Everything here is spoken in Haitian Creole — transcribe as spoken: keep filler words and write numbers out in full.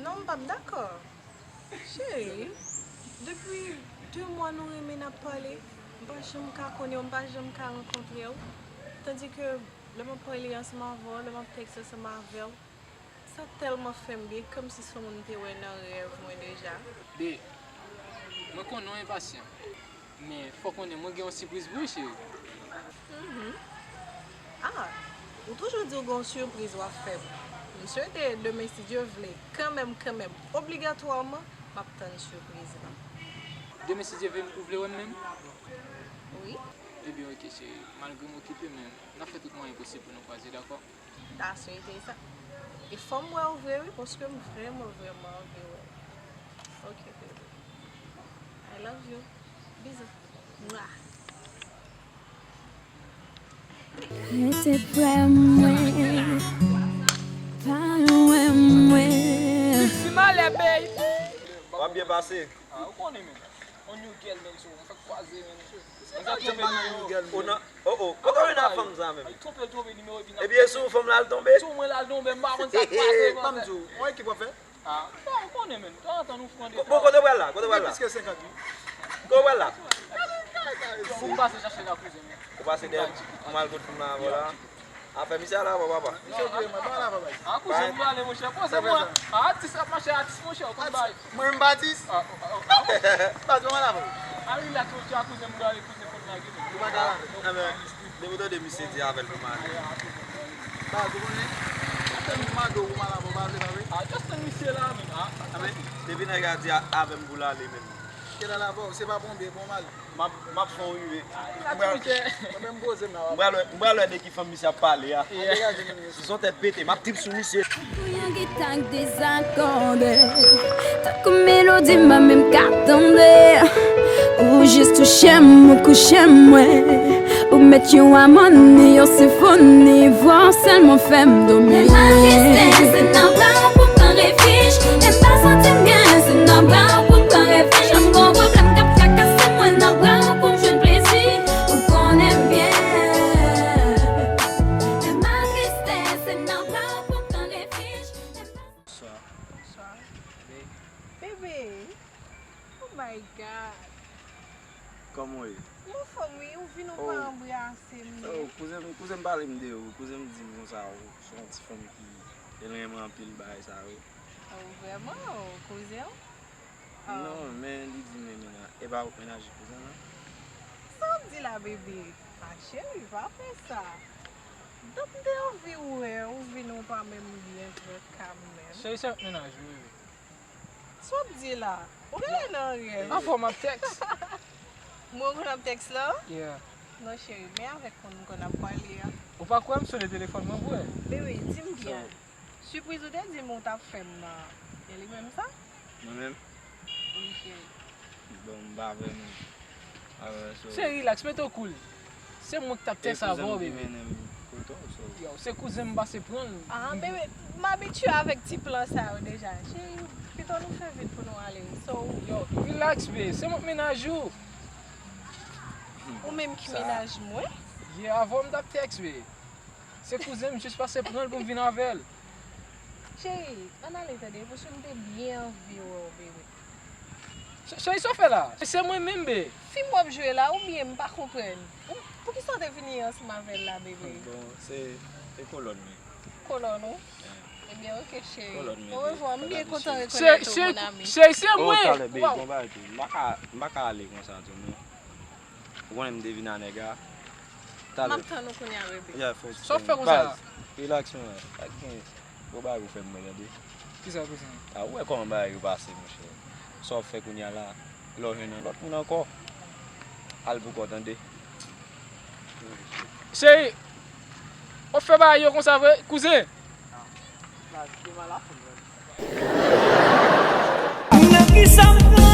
Non, m p ap dakò. Cheri, depi de mwa nou renmen n ap pale, m pa janm ka konnen w, m pa janm ka rankontre w. Tandike lè m ap pale ansanm avè w, lè m ap tèks ansanm avè w, sa tèlman fè m byen, kòmsi se yon moun m te wè nan rèv mwen deja. Be, mwen konnen w enpasyan, men fò w konnen mwen gen yon sipriz pou ou, cheri. Mhm. Ah, ou toujou di w gen yon sipriz w ap fè m. M swete demen, si Dye vle, kanmenm, kanmenm, obligatwaman, m ap tann sipriz lan. Demen, si Dye vle, ou vle wè m menm? Wi. Ebyen, oke, cheri. Malgre m okipe, men n ap fè tout mwayen posib pou nou kwaze, dakò? Ta swete sa. E fò m wè w vre, wi, paske m vrèman, vrèman anvi wè w. Ok, baby. I love you. Bizou. Mwah. Rete prè mwen, pa lwen mwen. Di malè, baby. W ap byen pase. Ah, ou konnen, men. On new girl, men, so, mwen fèk kwaze, men, mesye. Ou nan, oh, oh, kote w jwenn a fanm sa menm? Epi e sou fanm la l tonbe? Sou mwen la l tonbe, m pa konn sa k pase, man. Ban m di w, yon ekip w ap fè? Ah, bon, ou konnen, men. Tanzantan nou pran de... Bon, kote w pral la? Kote w pral la? Plis ke senkant, wi. Kote w pral la? Fò m pase chache la kouzen, men. Ou pase dèyè, m al kot fanm la avè w la. Afè misye ala avè w, papa. Misye okipe mwen, ban m al avè w, baz. Ah, kouzen m prale, monchè, poze mwen. Ah, atis ap mache, atis, monchè, ou konn bay. Mwen menm pa atis. Ah, ah, ah, ah. Baz, ban m al avè w. Ah, relax, monchè, kouzen m prale, kouzen konn lage, men. Ou pa ka lage. Ah, men, depi w tande misye di avè l pou m ale. Baz, ou konnen, lè m mande w pou m al avè w, ou pa vle, pa vre? Ah, just tann misye la, men. Ah, men, depi nèg la di a-, avè m pou l ale, men. Kèt al avè w, se pa bon, byen bon, m al. M ap, m ap fè yon rive. M pral, m pral wè, m pral wè de ki fanm misye ap pale a. Si son tèt pete, m ap trip sou misye. Pou yon gita k dezakòde, tankou melodi m pa menm ka tande. Ou jis touche m, ou kouche m, mwen. Ou met yon amoni, yon senfoni, vwa w sèlman fè m dòmi. Men malgre se nan bra w pou m pran refij, men m pa santi m byen, se nan bra w pou m pran refij. Lè m gon pwoblèm k ap trakase mwen, nan bra w pou m jwenn plezi, ou konnen m byen. Men malgre se nan bra w pou m pran refij, men m pa... Bonswa. Bonswa. Bebe. Oh my God. Kòman w ye? M anfòm wi, ou vin ou pa anbrase m. Oh, kouzen m, kouzen m pale m de ou, kouzen m di m konsa ou se yon ti fanm ki renmen anpil bagay sa yo. Oh, vrèman? Ou kouzen w? Ah. Non, men li di m renmen nan, e pa ou k menaje kouzen lan? Sa w ap di la, bebe? Ah, cheri, pa fè sa. Donk, m te anvi wè ou vin ou pa menm byen vre kanmenm. Cheri, se menaj ou, bebe. Sa w ap di la? Ou genlè nan rèv. Anfòm, ap tèks. Mwen konn ap tèks la? Yeah. Non, cheri, men avèk moun m konn ap pale a. Ou pa kwè m, sonde telefòn mwen pou wè. Bebe, di m byen. Sipriz ou te di m ou t ap fè m nan, e li menm sa? Mwen menm? Wi, cheri. Bon, m pa vrèman. Cheri, relax, mete w cool. Se mwen k t ap tèks avè w, bebe. Yo, se kouzen m pase pran l. Ah, bebe, m abitye avèk ti plan sa yo deja. Cheri, pito nou fè vit pou nou ale. So, yo, relax, bebe. Se mwen k menaj ou. Ou menm ki menaj mwen? Yeah, avè w m t ap tèks, bebe. Se kouzen m jis pase pran l pou m vin avè l. Cheri, ann ale tande, paske m te byen anvi wè w, bebe. Cheri, sa w fè la? Se mwen menm, be. Fim w ap jwe la, oubyen m pa konprann. Ou, poukisa w te vini ansanm avè l la, bebe? Bon, se, se kolòn mwen. Kolòn ou? Ebyen, oke, cheri. Kolòn mwen, be. Orevwa, m byen kontan rekonèt ou, mon ami. Cheri, se mwen. Oh, talè, be, gon bagay tou. M pa ka, m pa ka ale konsa tou, non. Ou konnen m te vin a nèg la. Talè. M ap tann ou kounye a, bebe. Yeah, fò w... Sa w fè konsa? Baz, relax, man. Pa gen gwo bagay ou fè m, mwen, tande. Kisa, kisa? A, ou wè kòman bagay yo pase, monchè. Sa w ap fè kounye a la, lè w jwenn yon lòt moun ankò, al pou kò w, tande. Cheri, w ap fè bagay yo konsa vre, kouzen? Baz, se mal ap fè m, man. Nan kisa m pran